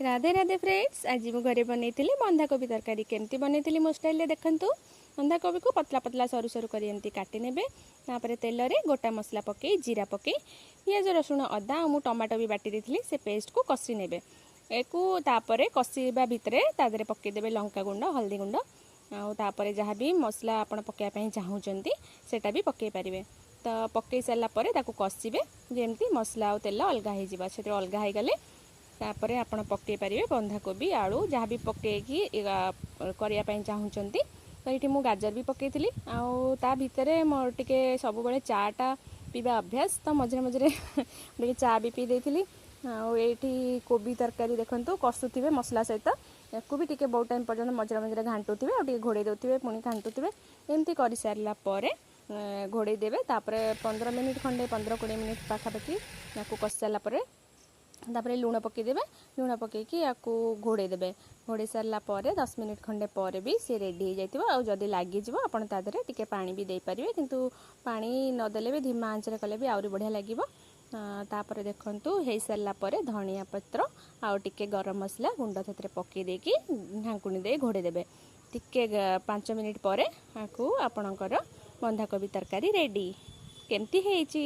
Radhe Radhe friends, ଆଜି ମୁଁ ଘରେ ବନେଇଥିଲି ବନ୍ଧାକୋବି ତରକାରୀ। କେମିତି ବନେଇଥିଲି ମୋ ଷ୍ଟାଇଲରେ ଦେଖନ୍ତୁ। ବନ୍ଧାକୋବିକୁ ପତଲା ପତଲା ସରୁ ସରୁ କରି ଏମିତି କାଟି ନେବେ। ତାପରେ ତେଲରେ ଗୋଟା ମସଲା ପକାଇ, ଜିରା ପକାଇ, ପିଆଜ, ରସୁଣ, ଅଦା ଆଉ ମୁଁ ଟମାଟୋ ବି ବାଟି ଦେଇଥିଲି, ସେ ପେଷ୍ଟକୁ କଷି ନେବେ ଏକୁ। ତାପରେ କଷିବା ଭିତରେ ତା ଦେହରେ ପକାଇଦେବେ ଲଙ୍କା ଗୁଣ୍ଡ, ହଳଦୀ ଗୁଣ୍ଡ ଆଉ ତାପରେ ଯାହା ବି ମସଲା ଆପଣ ପକାଇବା ପାଇଁ ଚାହୁଁଛନ୍ତି ସେଇଟା ବି ପକାଇ ପାରିବେ। ତ ପକାଇ ସାରିଲା ପରେ ତାକୁ କଷିବେ ଯେମିତି ମସଲା ଆଉ ତେଲ ଅଲଗା ହେଇଯିବ। ସେଥିରେ ଅଲଗା ହେଇଗଲେ ତାପରେ ଆପଣ ପକାଇ ପାରିବେ ବନ୍ଧାକୋବି, ଆଳୁ, ଯାହା ବି ପକାଇକି କରିବା ପାଇଁ ଚାହୁଁଛନ୍ତି। ତ ଏଇଠି ମୁଁ ଗାଜର ବି ପକାଇଥିଲି। ଆଉ ତା ଭିତରେ ମୋର ଟିକେ ସବୁବେଳେ ଚାଟା ପିଇବା ଅଭ୍ୟାସ, ତ ମଝିରେ ମଝିରେ ଟିକେ ଚା ବି ପିଇ ଦେଇଥିଲି। ଆଉ ଏଇଠି କୋବି ତରକାରୀ ଦେଖନ୍ତୁ କଷୁଥିବେ ମସଲା ସହିତ, ୟାକୁ ବି ଟିକେ ବହୁତ ଟାଇମ୍ ପର୍ଯ୍ୟନ୍ତ ମଝିରେ ମଝିରେ ଘାଣ୍ଟୁଥିବେ ଆଉ ଟିକେ ଘୋଡ଼େଇ ଦେଉଥିବେ, ପୁଣି ଘାଣ୍ଟୁଥିବେ। ଏମିତି କରିସାରିଲା ପରେ ଘୋଡ଼େଇ ଦେବେ। ତାପରେ 15 ମିନିଟ୍ ଖଣ୍ଡେ, 15-20 ମିନିଟ୍ ପାଖାପାଖି ୟାକୁ କଷି ସାରିଲା ପରେ ତାପରେ ଲୁଣ ପକାଇଦେବେ। ଲୁଣ ପକାଇକି ୟାକୁ ଘୋଡ଼େଇ ଦେବେ। ଘୋଡ଼େଇ ସାରିଲା ପରେ 10 ମିନିଟ୍ ଖଣ୍ଡେ ପରେ ବି ସେ ରେଡ଼ି ହେଇଯାଇଥିବ। ଆଉ ଯଦି ଲାଗିଯିବ ଆପଣ ତା ଦେହରେ ଟିକେ ପାଣି ବି ଦେଇପାରିବେ, କିନ୍ତୁ ପାଣି ନଦେଲେ ବି ଧିମା ଆଞ୍ଚରେ କଲେ ବି ଆହୁରି ବଢ଼ିଆ ଲାଗିବ। ତାପରେ ଦେଖନ୍ତୁ ହେଇସାରିଲା ପରେ ଧନିଆ ପତ୍ର ଆଉ ଟିକେ ଗରମ ମସଲା ଗୁଣ୍ଡ ସେଥିରେ ପକାଇ ଦେଇକି ଢାଙ୍କୁଣୀ ଦେଇ ଘୋଡ଼େଇ ଦେବେ। ଟିକେ 5 ମିନିଟ୍ ପରେ ଆକୁ ଆପଣଙ୍କର ବନ୍ଧାକୋବି ତରକାରୀ ରେଡ଼ି। କେମିତି ହେଇଛି?